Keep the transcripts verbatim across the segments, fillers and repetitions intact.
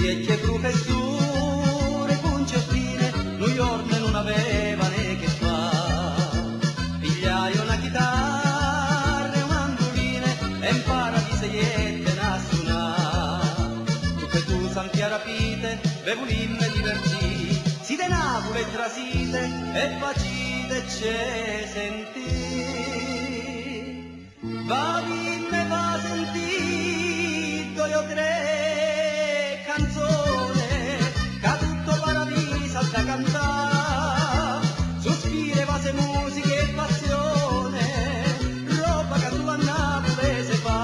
Viecchie prufessure cuncertine, nu jornu nun avevane che fa. Pigliaio na chitarra e un manduline e 'n paradise jettene a sunà. Tutte tu San Chiarapite, ve vulimme divertì. Si de Napule trasite e facitece sentì. V'avìmme fa sentì doi o tre canzone, ca tutto Paravisa s'ha da cantà. Suspire, vase, musiche e passione, roba ca sulu a Napule se fa.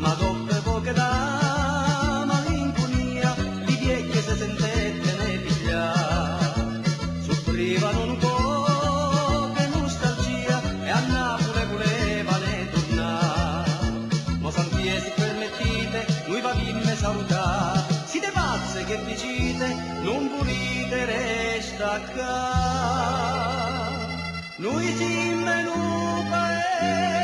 Ma doppe poche da malincunia li viecchie se sentettene piglià. Suffrivanu nu poco e nustalgia e a Napule vulevane turnà. Mo Santiè, si permettite, nui v'avìmme salutà. Site pazze, che dicite? Nun vulite restà ccà? Nui simme nu paese